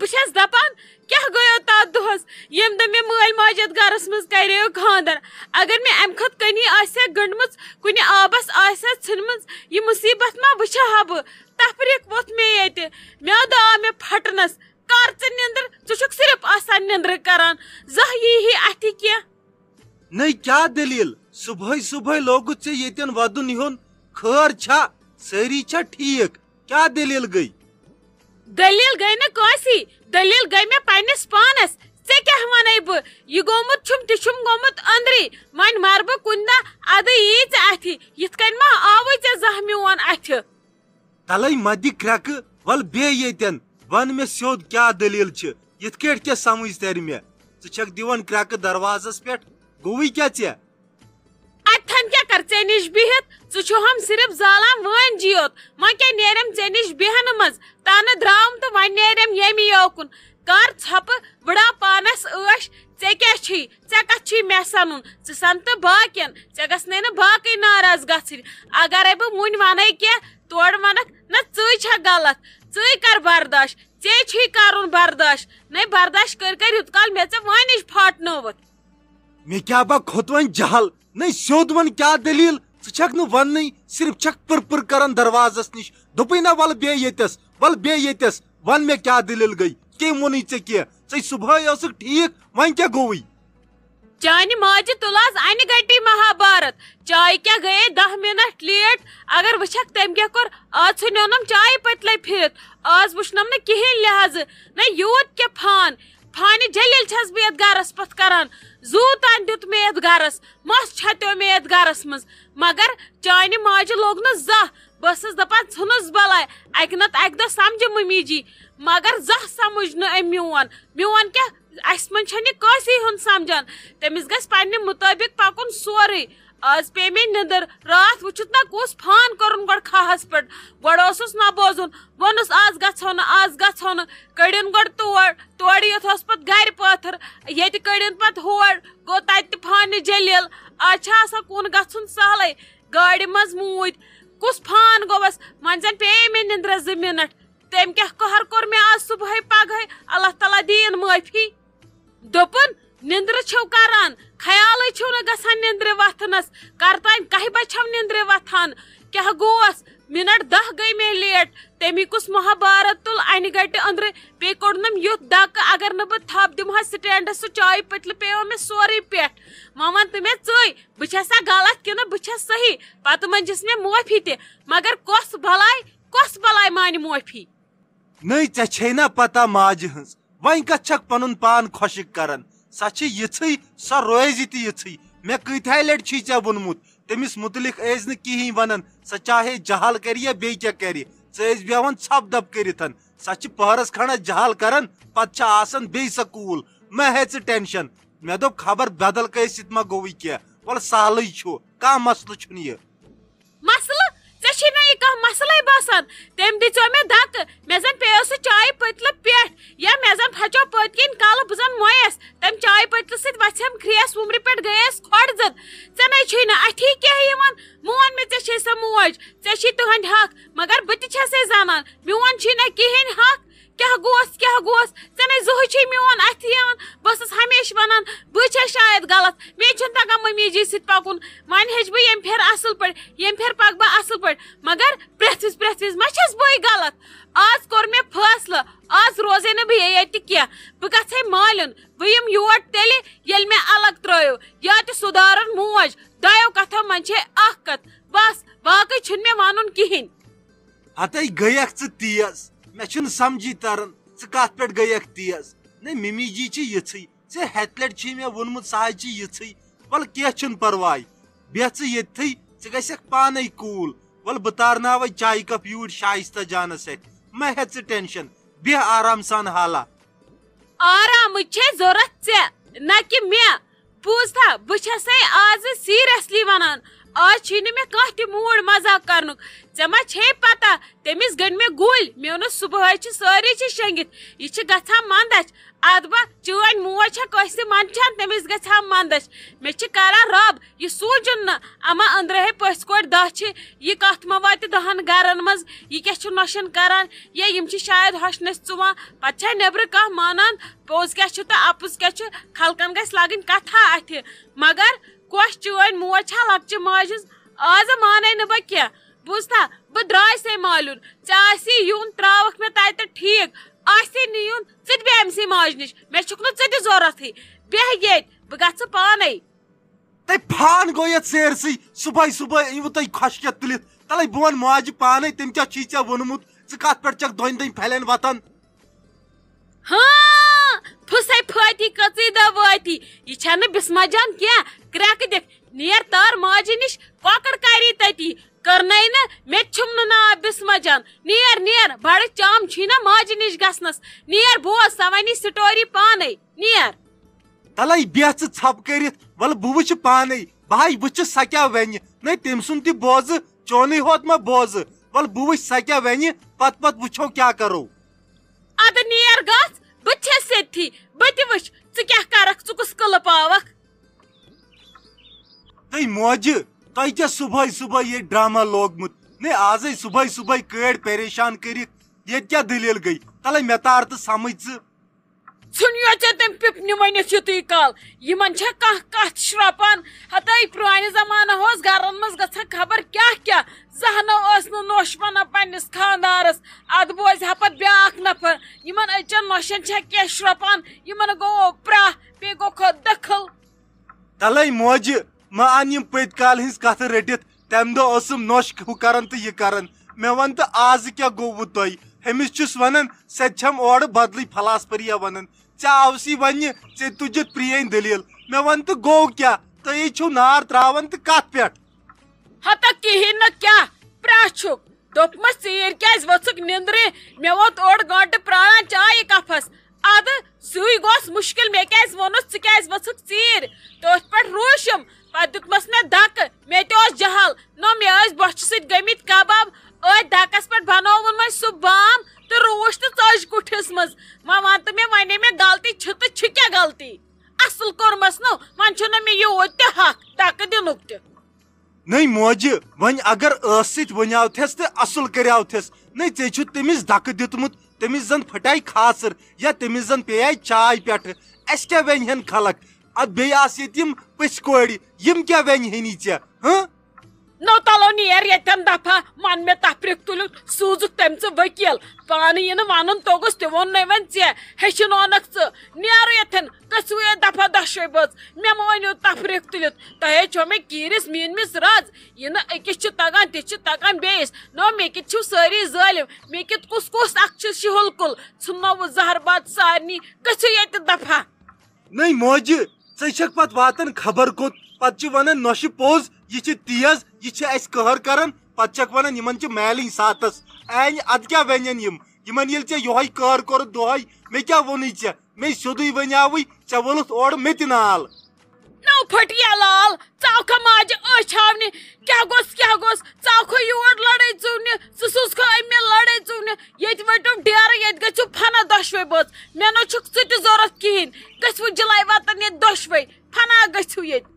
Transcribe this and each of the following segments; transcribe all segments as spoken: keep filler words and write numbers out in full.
چھَس دَپان، کیٛاہ گٔیو تَتھ دۄہَس، ییٚمہِ دۄہ مےٚ مٲلۍ ماجہِ یَتھ گَرَس منٛز کَریو خانٛدر؟ اگر مےٚ اَمہِ کھۄتہٕ کٔنی آسہِ ہا گٔنٛڈمٕژ، کُنہِ آبَس آسہِ ہا ژھٕنمٕژ، یہِ مُصیٖبت ما وٕچھِ ہا بہٕ؟ تفریٖق ووٚتھ مےٚ ییٚتہِ، میٛادٕ آو مےٚ پھَٹنَس۔ کر ژٕ نِندٕر؟ ژٕ چھُکھ صرف آسان نِندرٕ کران، زانٛہہ یی ہے اَتھِ کینٛہہ۔ نٔے، کیٛاہ دٔلیٖل؟ صُبحٲے صُبحٲے لوگُتھ ژےٚ ییٚتٮ۪ن وَدُن یِہُن۔ خٲر چھا؟ سٲری چھا ٹھیٖک؟ کیٛاہ دٔلیٖل گٔے؟ دٔلیٖل گٔے نہٕ کٲنٛسی، دٔلیٖل گٔے مےٚ پننِس پانس۔ ژےٚ کیٛاہ وَنے بہٕ؟ یہِ گوٚمُت چھُم، تہِ چھُم گوٚمُت أنٛدری۔ وۄنۍ مَرٕ بہٕ کُنہِ دۄہ، اَدٕ یی ژےٚ اَتھِ۔ یِتھ کٔنۍ ما آوُے ژےٚ زانٛہہ میون اَتھِ؟ تلے مہ دِ کرٛٮ۪کہٕ، ول بیٚہہ ییٚتٮ۪ن۔ ون مےٚ سیوٚد کیٛاہ دٔلیٖل چھِ، یِتھ کٲٹھۍ کیٛاہ سمجھ ترِ مےٚ؟ ژٕ چھکھ دِوان کرٛٮ۪کہٕ دروازس پٮ۪ٹھ، گوٚوُے کیٛاہ ژےٚ؟ اتھن کیٛاہ کر ژےٚ نِش بِہِتھ؟ ژٕ چھُہم صرف زالان وٲنجی یوت۔ وۄنۍ کیٛاہ نیرم ژےٚ نِش بیہنہٕ منٛز؟ تنہٕ درٛاوُم تہٕ وۄنۍ نیرم ییٚمہِ یوکُن۔ کر ژھۄپہٕ، بڑاو پانس عٲش۔ ژےٚ کیٛاہ چھُے؟ ژےٚ کتھ چھُے مےٚ سنُن؟ ژٕ سن تہٕ باقین، ژےٚ گژھنَے نہٕ باقٕے ناراض گژھٕنۍ۔ اگرے بہٕ وُنۍ ونَے کینٛہہ، تورٕ ونکھ، نہ ژٕے چھکھ غلط، ژٕے کر برداش، ژےٚ چھُے کرُن برداش۔ نَے برداش کٔرۍ کٔرۍ یوٗت کال مےٚ ژےٚ وٲنِج پھاٹنٲوٕتھ۔ مےٚ کیٛاہ با کھوٚت وۄنۍ جہل؟ نَے سیوٚد وَن کیٛاہ دٔلیٖل؟ ژٕ چھکھ نہٕ وننٕے، صرف چھکھ پٕر پٕر کران دروازس نِش۔ دوٚپُے نہ، ول بیٚہہ ییٚتٮ۪س، ول بیٚہہ ییٚتٮ۪س، ون مےٚ کیٛاہ دٔلیٖل گٔے؟ کٔمۍ ووٚنُے ژےٚ کینٛہہ؟ ژے صبحٲے ٲسٕکھ ٹھیٖک، وۄنۍ کیٛاہ گوٚوُے؟ چانہِ ماجہِ تُل آز انہِ گٹی مہابھارت۔ چایہِ کیٛاہ گٔیے دَہ مِنٹ لیٹ؟ اگر وٕچھکھ، تٔمۍ کیٛاہ کوٚر؟ آز ژھٕنیونم چایہِ پٔتلے پھِرِتھ۔ آز وٕچھنم نہٕ کِہیٖنۍ لحاظہٕ۔ نہ یوٗت کیٛاہ فان، فانہِ جلیل چھَس بہٕ یَتھ گَرَس پَتھ کَران۔ زوٗ تام دیُت مےٚ یَتھ گَرَس، مَس چھَتیو مےٚ یَتھ گَرَس منٛز۔ مگر چانہِ ماجہِ لوٚگ نہٕ زانٛہہ۔ بہٕ ٲسٕس دَپان، ژھٕنُس بَلاے، اَکہِ نَتہٕ اَکہِ دۄہ سَمجہِ مٔمی جی۔ مگر زانٛہہ سَمٕج نہٕ أمۍ میون۔ میون کیٛاہ، اَسہِ منٛز چھَنہٕ یہِ کٲنٛسی ہُنٛد سَمجان۔ تٔمِس گژھِ پنٛنہِ مُطٲبِق پَکُن سورُے۔ آز پیٚیہِ مےٚ نِندٕر۔ راتھ وٕچھُتھ نا کُس فان کوٚرُن گۄڈٕ کھاہَس پٮ۪ٹھ۔ گۄڈٕ اوسُس نہ بوزُن، ووٚنُس، "آز گژھو نہٕ، آز گژھو نہٕ۔" کٔڑِن گۄڈٕ تور، تورٕ یوت اوس پَتہٕ گَرِ پٲتھٕر، ییٚتہِ کٔڑِن پَتہٕ ہور، گوٚو تَتہِ تہِ فانہِ جلیل۔ آز چھا آسان کُن گژھُن سہلٕے؟ گاڑِ منٛز موٗدۍ۔ کُس فان گوٚوَس؟ وۄنۍ زَن پیٚیے مےٚ نِندرَس زٕ مِنَٹ۔ تٔمۍ کیٛاہ قہر کوٚر مےٚ آز صُبحٲے پگہٲے؟ اللہ تعالیٰ دِیِن معٲفی۔ دوٚپُن، "نِندرٕ چھِو کران، خیالٕے چھِو نہٕ گژھان نِندرِ وۄتھنَس۔ کر تام کاہہِ بجہِ چھَو نِندرِ وۄتھان؟ کیٛاہ گوس؟ مِنٹ دَہ گٔے مےٚ لیٹ۔" تٔمی کُس مہابھارت تُل اَنہِ گَٹہِ أنٛدرٕ، بیٚیہِ کوٚڑنَم یُتھ دَکہٕ، اگر نہٕ بہٕ تھپھ دِمہٕ ہا سٹینڈَس، سُہ چایہِ پٔتلہٕ پیٚیو مےٚ سورُے پٮ۪ٹھ۔ وۄنۍ وَن تہٕ مےٚ ژٕے، بہٕ چھَسا غلط کِنہٕ بہٕ چھَس صحیح؟ پَتہٕ مٔنٛجِس مےٚ معٲفی تہِ، مگر کۄس بَلاے، کۄس بَلاے مانہِ معٲفی؟ نٔے، ژےٚ چھے نا پتہ ماجہِ ہٕنٛز؟ وۄنۍ کتھ چھکھ پنُن پان خۄشک کران؟ سۄ چھِ یِژھٕے، سۄ روزِ تہِ یِژھٕے۔ مےٚ کۭتہاے لٹہِ چھُے ژےٚ ووٚنمُت، تٔمِس مُتعلق ٲسۍ نہٕ کِہیٖنۍ ونان۔ سۄ چاہے جہل کرِ یا بیٚیہِ کیٛاہ کرِ، ژٕ ٲسۍ بیٚہوان ژھۄپ دپ کٔرِتھ۔ سۄ چھِ پٔہرس کھنڈس جہل کران، پتہٕ چھِ آسان بیٚیہِ سۄ کوٗل۔ مہ ہےٚ ژٕ ٹینشن۔ مےٚ دوٚپ، خبر بدل کٲنٛسہِ سۭتۍ ما گوٚوُے کینٛہہ۔ وَلہٕ سہلٕے چھُ، کانٛہہ مسلہٕ چھُنہٕ یہِ۔ مسلہٕ؟ ژےٚ چھی نہ یہِ کانٛہہ مسلے باسان؟ تٔمۍ دِژیو مےٚ دکہٕ، مےٚ زن پیٚیو سُہ چایہِ پٔتلہٕ پٮ۪ٹھ، یا مےٚ زن پھچیو پٔتۍ کِنۍ کلہٕ، بہٕ زن مویس۔ تٔمۍ چایہِ پٔتلہٕ سۭتۍ وژھٮ۪م کھرٛیس وُمرِ پٮ۪ٹھ، گٔیس کھۄڈ زٔد۔ ژےٚ نے چھُے نہٕ اَتھی کینٛہہ یِوان۔ مون مےٚ، ژےٚ چھے سۄ موج، ژےٚ چھی تُہنٛدۍ حق، مگر بہٕ تہِ چھسے زنان، میون چھی نہ کِہیٖنۍ حق۔ کیٛاہ گوس، کیٛاہ گوس؟ ژےٚ نے زٕہٕے چھُے میون اَتھِ یِوان۔ بہٕ ٲسٕس ہمیشہِ وَنان، بہٕ چھَس شاید غلط، مےٚ چھُنہٕ تَگان مٔمی جی سۭتۍ پَکُن۔ وۄنۍ ہیٚچھ بہٕ ییٚمہِ پھِرِ اَصٕل پٲٹھۍ، ییٚمہِ پھِرِ پَکہٕ بہٕ اَصٕل پٲٹھۍ۔ مگر پرٛٮ۪تھ وِزِ، پرٛٮ۪تھ وِزِ ما چھَس بٕے غلط؟ آز کوٚر مےٚ فٲصلہٕ، آز روزے نہٕ بہٕ ییٚتہِ کینٛہہ۔ بہٕ گژھٕ ہے مالیُن، بہٕ یِمہٕ یور تیٚلہِ، ییٚلہِ مےٚ الگ ترٛٲیِو۔ یا تہِ سُدھارُن موج، دۄیو کَتھو منٛز چھے اَکھ کَتھ، بَس، باقٕے چھُنہٕ مےٚ وَنُن کِہیٖنۍ۔ ہتے گٔیکھ ژٕ تیز، مےٚ چھُنہٕ سمجھی تران ژٕ کتھ پٮ۪ٹھ گٔیکھ تیز۔ نہ، ممی جی چھِ یِژھٕے، ژےٚ ہتہِ لٹہِ چھُے مےٚ ووٚنمُت سۄ حظ چھِ یِژھٕے۔ وَلہٕ کینٛہہ چھُنہٕ پرواے، بیٚہہ ژٕ ییٚتھٕے، ژٕ گژھکھ پانے کوٗل۔ وَلہٕ بہٕ تارناوے چایہِ کپ یوٗرۍ شایستہ جانس اَتھِ، مہ ہےٚ ژٕ ٹینشن، بیٚہہ آرام سان حالا۔ آرامٕچ چھے ضوٚرتھ ژےٚ، نہ کہِ مےٚ۔ بوٗزتھا، بہٕ چھسے آز سیریسلی ونان، آز چھی نہٕ مےٚ کانٛہہ تہِ موٗڈ مزاق کرنُک۔ ژےٚ ما چھے پتہ، تٔمِس گٔنڈۍ مےٚ گُلۍ، مےٚ ووٚنُس صبحٲے چھِ سٲری چھِ شۄنٛگِتھ، یہِ چھِ گژھان منٛدَچھ۔ اَدٕ با چٲنۍ موج چھےٚ کٲنٛسہِ منٛدچھان، تٔمِس گژھِ ہا منٛدَچھ۔ مےٚ چھِ کران رب یہِ سوٗنٛچُن نہٕ، اما أنٛدرٕ ہے پٔژھۍ کورِ دَہ چھِ، یہِ کَتھ ما واتہِ دَہَن گَرَن منٛز، یہِ کیٛاہ چھُ نۄشَن کران، یا یِم چھِ شاید ہۄچھنَس ژُوان، پَتہٕ چھا نیٚبرٕ کانٛہہ مانان، پوٚز کیٛاہ چھُ تہٕ اَپُز کیٛاہ چھُ، خلقَن گژھِ لَگٕنۍ کَتھا اَتھِ۔ مگر کۄس چٲنۍ موج چھا لۄکچہِ ماجہِ ہٕنٛز؟ آز مانے نہٕ بہٕ کینٛہہ۔ بوٗزتھا، بہٕ درٛاے سے مالیُن۔ ژےٚ آسی یُن، ترٛاوَکھ مےٚ تَتہِ ٹھیٖک۔ آسی نہٕ یُن، ژٕ تہِ بیٚہہ أمۍ سٕے ماجہِ نِش۔ مےٚ چھُکھ نہٕ ژٕ تہِ ضوٚرَتھٕے۔ بیٚہہ ییٚتہِ، بہٕ گژھٕ پانَے۔ تَے پھان گوٚو یَتھ سیرسٕے۔ صُبحٲے صُبحٲے أنِوٕ تُہۍ خۄشکٮ۪تھ تُلِتھ۔ تَلَے بہٕ وَنہٕ ماجہِ پانَے، تٔمۍ کیٛاہ چھی ژےٚ ووٚنمُت؟ ژٕ کَتھ پٮ۪ٹھ چھَکھ دۄنۍ دۄنۍ پھَلٮ۪ن وَتھان؟ ہاں، پھُسے پھٲتی کٔژٕے دۄہ وٲتی۔ یہِ چھَنہٕ بسمہ جان کینٛہہ۔ کرٛٮ۪کہٕ دِکھ، نیر تار ماجہِ نِش، کۄکر کری تٔتی۔ کٔرنَے نہٕ، مےٚ تہِ چھُم نہٕ ناو بسمہ جان۔ نیر، نیر، بڑٕ چام چھُے نا ماجہِ نِش گژھنَس۔ نیر، بوز، سۄ وَنی story پانَے۔ نیر۔ تَلَے بیٚہہ ژٕ ژھۄپہٕ کٔرِتھ، وَلہٕ بہٕ وٕچھٕ پانَے۔ بہٕ ہاے وٕچھٕ سۄ کیٛاہ وَنہِ۔ نَے تٔمۍ سُنٛد تہِ بوزٕ، چونُے ہوت ما بوزٕ۔ وَلہٕ بہٕ وٕچھٕ سۄ کیٛاہ وَنہِ، پَتہٕ پَتہٕ وٕچھو کیٛاہ کَرو۔ اَدٕ نیر گژھ، بہٕ تہِ چھَس ییٚتھی، بہٕ تہِ وٕچھٕ ژٕ کیٛاہ کَرَکھ، ژٕ کُس قٕلہٕ پاوَکھ۔ تہٕ موجہِ، تۄہہِ کیٛاہ صُبحٲے صُبحٲے یہِ ڈرامہ لوگمُت؟ نے، آزَے صُبحٲے صُبحٲے کٲڑۍ پریشان کٔرِتھ، ییٚتہِ کیٛاہ دٔلیٖل گٔے؟ تَلَے مےٚ تار تہٕ سَمٕجھ ژٕ۔ ژھُن یوت ژےٚ تٔمۍ پِپنہِ ؤنِتھ یُتُے کال؟ یِمَن چھا کانٛہہ کَتھ شرٛۄپان؟ ہَتٲے پرٛانہِ زمانہٕ اوس گَرَن منٛز گژھان خبر کیٛاہ کیٛاہ۔ زانٛہہ نہ ٲس نہٕ نوٚش بَنان پنٛنِس خانٛدارَس۔ اَدٕ بوزِ ہا پَتہٕ بیٛاکھ نفر۔ یِمَن أزچَن نۄشَن چھا کینٛہہ شرٛۄپان؟ یِمَن گوٚو پرٛاہ، بیٚیہِ گوٚو خۄد دٔخٕل۔ تَلَے موجہِ، مہ اَن یِم پٔتۍ کالہِ ہٕنٛز کَتھٕ رٔٹِتھ۔ تَمہِ دۄہ ٲسٕم نۄش ہُہ کَران تہٕ یہِ کَران۔ مےٚ وَن تہٕ آزٕ کیٛاہ گوٚووُ تۄہہِ؟ ہُمِس چھُس وَنان، سۄ تہِ چھَم اورٕ بدلٕے فلاسپٔریا وَنان۔ ژےٚ آوسٕے وَنہِ، ژےٚ تُجِتھ پرٛٲنۍ دٔلیٖل۔ مےٚ وَن تہٕ گوٚو کیٛاہ؟ تُہۍ ہے چھِو نار ترٛاوان تہٕ کَتھ پٮ۪ٹھ؟ ہتہ کِہیٖنۍ نہٕ کیٛاہ پرٛاہ چھُکھ؟ دوٚپمَس، ژیٖرۍ کیٛازِ ؤژھٕکھ نِندرِ؟ مےٚ ووت اوٚڑ گٲنٛٹہٕ پرٛاران چایہِ کپھس۔ اَدٕ سُے گوٚژھ مُشکِل، مےٚ کیٛازِ ووٚنُس، ژٕ کیٛازِ ؤژھٕکھ ژیٖرۍ؟ تٔتھۍ پٮ۪ٹھ روٗشِم۔ پتہٕ دیُتمَس مےٚ دَکہٕ، مےٚ تہِ اوس جہل۔ نہ، مےٚ ٲسۍ بۄچھِ سۭتۍ گٔمٕتۍ کباب۔ أتھۍ دَکَس پٮ۪ٹھ بنووُن وۄنۍ سُہ بام تہٕ روٗش تہٕ ژٔج کُٹھِس منٛز۔ وۄنۍ وَن تہٕ مےٚ، وَنے مےٚ غلطی چھِ تہٕ چھِ کیٛاہ غلطی؟ اَصٕل کوٚرمَس نہٕ، وۄنۍ چھُنہٕ مےٚ یوٗت تہِ حق دَکہٕ دِنُک تہِ۔ نٔے موجہِ، وۄنۍ اگر ٲس سۭتۍ ؤنیٛاوتھس تہٕ اَصٕل کریٛاوتھس۔ نٔے ژےٚ چھُتھ تٔمِس دَکہٕ دیُتمُت، تٔمِس زَن پھٕٹے کھاسٕر یا تٔمِس زَن پیٚیے چاے پٮ۪ٹھٕ۔ اَسہِ کیٛاہ وَنہِ ہن خلق؟ اَدٕ بیٚیہِ آسہٕ ییٚتہِ یِم پٔژھۍ کورِ، یِم کیٛاہ وَنہِ ہنی ژےٚ، ہہ؟ نو تلو نیر ییٚتٮ۪ن دفعہ، من مےٚ تفریق تُلیُت، سوٗزُکھ تٔمۍ ژٕ ؤکیٖل۔ پانہٕ یہِ نہٕ وَنُن توٚگُس تہِ ووٚن نَے وۄنۍ ژےٚ، ہیٚچھِنونکھ ژٕ۔ نیرو ییٚتٮ۪ن، گٔژھِو ییٚتہِ دفعہ دۄشوَے بٲژ۔ مےٚ مہٕ ؤنِو تفریق تُلِتھ، تۄہے چھو مےٚ کیٖرِس میٖنمِس رَز۔ یہِ نہٕ أکِس چھِ تَگان، تہِ چھِ تَگان بیٚیِس۔ نو مےٚ کِتھ چھِو سٲری ظٲلِم، مےٚ کِتھ کُس کُس اکھ چھُ شِہُل کُل، ژھٕننووُ زہر باد سارنٕے، گٔژھِو ییٚتہِ دفعہ۔ نٔے موجہِ، ژے چھکھ پتہٕ واتان خبر کوٚت، پتہٕ چھِ ونان نۄشہِ پوٚز، یہِ چھِ تیز، یہِ چھِ اسہِ قہر کران، پتہٕ چھکھ ونان یِمن چھِ میلٕنۍ ساتس۔ اینہِ ادٕ کیٛاہ ونن یِم؟ یِمن ییٚلہِ ژےٚ یۄہے قہر کوٚرُتھ دۄہے، مےٚ کیٛاہ ووٚنُے ژےٚ؟ مےٚ سیوٚدُے ونیاوٕے، ژےٚ وولُتھ اورٕ مےٚ تہِ نال۔ نو پھٹیا لال، ژاو کھا ماجہِ أچھ ہاونہِ، کیٛاہ گوٚژھ، کیٛاہ گوٚژھ؟ ژاو کھا یور لڑٲے ژُونہِ، ژٕ سوز کھا أمۍ مےٚ لڑٲے ژُونہِ؟ ییٚتہِ ؤٹِو ڈیرٕ، ییٚتہِ گٔژھِو فنا دۄشوے بٲژ۔ مےٚ نہ چھُکھ ژٕ تہِ ضوٚرتھ کِہیٖنۍ۔ گٔژھِو جِلَے وطن ییٚتہِ دۄشوے۔ فنا گٔژھِو ییٚتہِ۔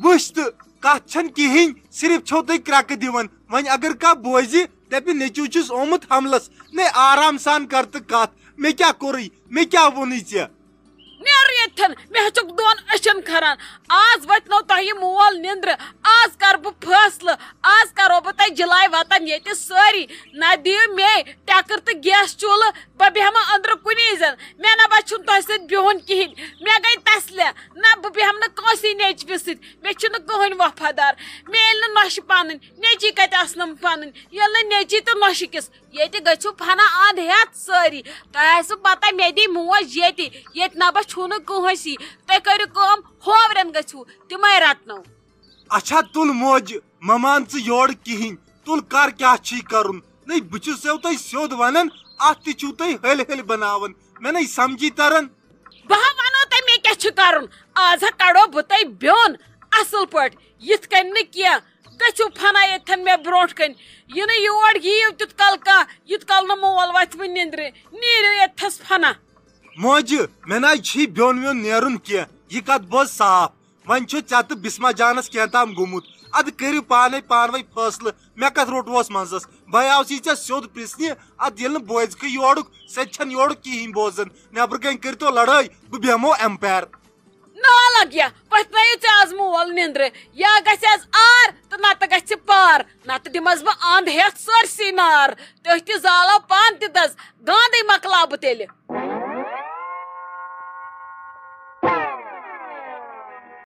وٕچھ تہٕ، کتھ چھَنہٕ کِہیٖنۍ، صرف چھو تُہۍ کرٛٮ۪کہٕ دِوان۔ وۄنۍ اگر کانٛہہ بوزِ، دَپہِ، "نیٚچوٗ چھُس آمُت حملس۔" نے، آرام سان کر تہٕ کتھ۔ مےٚ کیٛاہ کوٚرُے؟ مےٚ کیٛاہ ووٚنُے ژےٚ؟ نیرٕ ییٚتھٮ۪ن، مےٚ ہیوٚچھُکھ دۄن أچھن کھران۔ آز وۄتھنو تۄہہِ مول نیٚنٛدرٕ، آز کَرٕ بہٕ فٲصلہٕ، آز کَرو بہٕ تۄہہِ جِلاے وطن ییٚتہِ سٲری۔ نہ دِیِو مے ٹٮ۪کٕر تہٕ گیس چوٗلہٕ، بہٕ بیٚہمہٕ أنٛدرٕ کُنی زَن۔ مےٚ نہ بَچُن تۄہہِ سۭتۍ بِہُن کِہیٖنۍ، مےٚ گٔے تسلہِ۔ نہ، بہٕ بیٚہمہٕ نہٕ کٲنٛسی نیٚچوِس سۭتۍ، مےٚ چھُنہٕ کٕہٕنۍ وفادار۔ مےٚ ییٚلہِ نہٕ نۄشہِ پَنٕنۍ، نیٚچی کَتہِ آسنَم پَنٕنۍ؟ ییٚلہِ نہٕ نیٚچی تہٕ نۄشہِ کِس ییٚتہِ گٔژھِو فنا اند ہٮ۪تھ سٲری۔ تۄہہِ آسِوٕ پتہ، مےٚ دی موج ییٚتہِ، ییٚتہِ نہ بہ چھُو نہٕ کٕہٕنۍ سی۔ تُہۍ کٔرِو کٲم، ہوورٮ۪ن گٔژھِو، تِمے رٹنو۔ اچھا، تُل موج، مہ مان ژٕ یورٕ کِہیٖنۍ۔ تُل کر، کیٛاہ چھی کرُن؟ نٔے، بہٕ چھُسو تۄہہِ سیوٚد ونان، اتھ تہِ چھِو تُہۍ ہلۍ ہلۍ بناوان۔ مےٚ نَے سمجھی تران۔ بہٕ ہا ونو تۄہہِ مےٚ کیٛاہ چھُ کرُن۔ آز ہا کڑو بہٕ تۄہہِ بیوٚن۔ اصل پٲٹھۍ، یِتھ کٔنۍ نہٕ کینٛہہ۔ گٔژھِو فنا ییٚتھٮ۪ن مےٚ برونٛٹھ کَنۍ۔ یہِ نہٕ یور یِیِو تیُتھ کال کانٛہہ، یُتھ کال نہٕ مول وَتھِ وۄنۍ نیٚنٛدرِ۔ نیٖرِو ییٚتھَس فنا۔ موجہِ، مےٚ نہ حظ چھی بیوٚن ویوٚن نیرُن کینٛہہ۔ یہِ کَتھ بوز صاف۔ وۄنۍ چھُ ژےٚ تہٕ بسمہ جانَس کینٛہہ تام گوٚمُت۔ اَدٕ کٔرِو پانَے پانہٕ ؤنۍ فٲصلہٕ۔ مےٚ کَتھ روٚٹوس منٛزَس؟ بہٕ آوسٕے ژےٚ سیوٚد پرٛژھنہِ۔ اَدٕ ییٚلہِ نہٕ بوزکھٕے یورُک، سۄ تہِ چھَنہٕ یورُک کِہیٖنۍ بوزان۔ نٮ۪برٕ کَنۍ کٔرۍتو لڑٲے، بہٕ بیٚہمو اَمپیر۔ نالگیا، پتہٕ نٲیِو ژےٚ از مول نیٚنٛدرِ۔ یا گژھِ از آر تہٕ نتہٕ گژھِ پار، نتہٕ دِمس بہٕ اند ہٮ۪تھ سٲرسٕے نار۔ تٔتھۍ تہِ زالو پان تہِ دز، گاندے مۄکلاو بہٕ تیٚلہِ۔